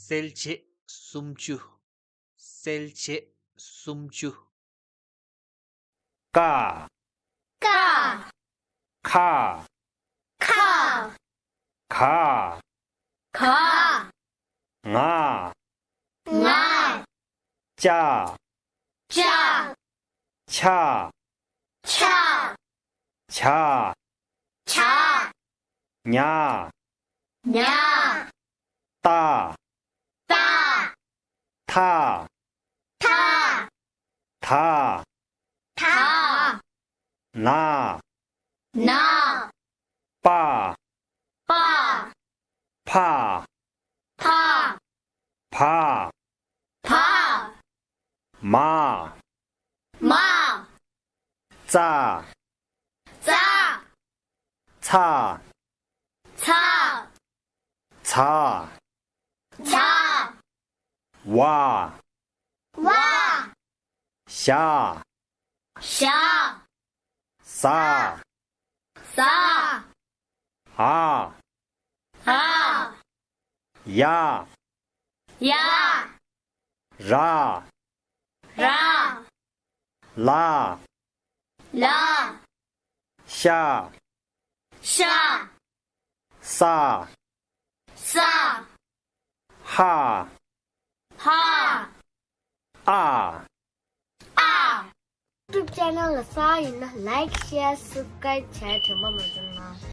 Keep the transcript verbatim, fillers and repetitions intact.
གསལ་བྱེད་སུམ་ཅུ། གསལ་བྱེད་སུམ་ཅུ། ཀ། ཀ། ཁ། ཁ། ག། ག། ང་། ང་། ཅ། ཅ། ཆ། ཆ། ཇ། ཇ། ཉ། ཉ། ཏ། ཏ། ཐ། ཐ། ད། ད། ན། ན། པ། པ། ཕ། ཕ། བ། བ། མ། མ། ཙ། ཙ། ཚ། ཚ། ཛ། ཛ། ཝ། ཝ། ཞ། ཞ། ཟ། ཟ། འ། འ། ཡ། ཡ། ར། ར། ལ། ལ། ཤ། ཤ། ས། ས། ཧ། ཧ། ཨ། ཨ། YouTube channel ལ་གསར་ཡིན་ན་like, share, subscribe བྱས་དྲན་པ་མ་བརྗེད་གནང་།